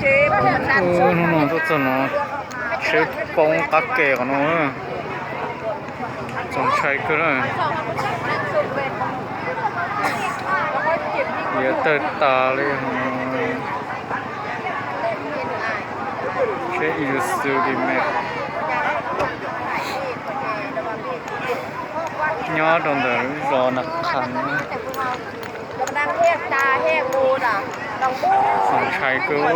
Hnub no tuaj txog no, tsheb poob qab ke qhov no, txaus ntshai kawg na. Liav tawg tas li. Tsheb Isuzu li me, nyob rau ntawm lub zos Nas Khas. Txaus ntshai kawg.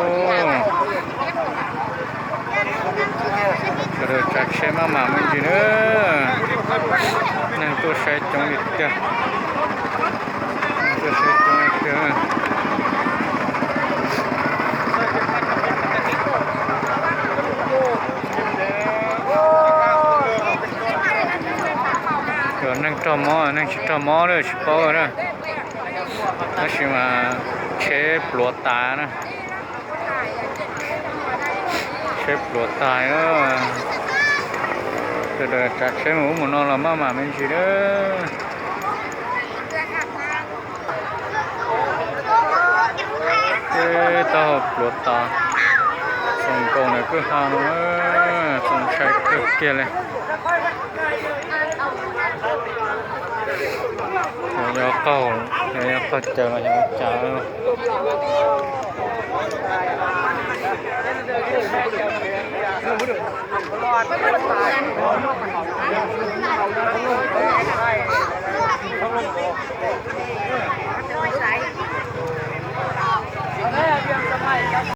Sawv daws tsav tsheb maj mam me ntsis na. Neeg tuaj saib coob li tiag. Neeg tuaj saib coob li tiag. Cov neeg raug mob, neeg tsis raug mob lawm tsis paub na. Tab sis mas tsheb pluav tas na. Tsheb pluav tas. Sawv daws tsav tsheb mus ub mus no los maj mam me ntsis na. Tsheb taub hau pluav tas, txaus nkaus ntawm kwj ha no, txaus ntshai kawg kiag li. Yog qaug, yog qaug caws los yog ua cas.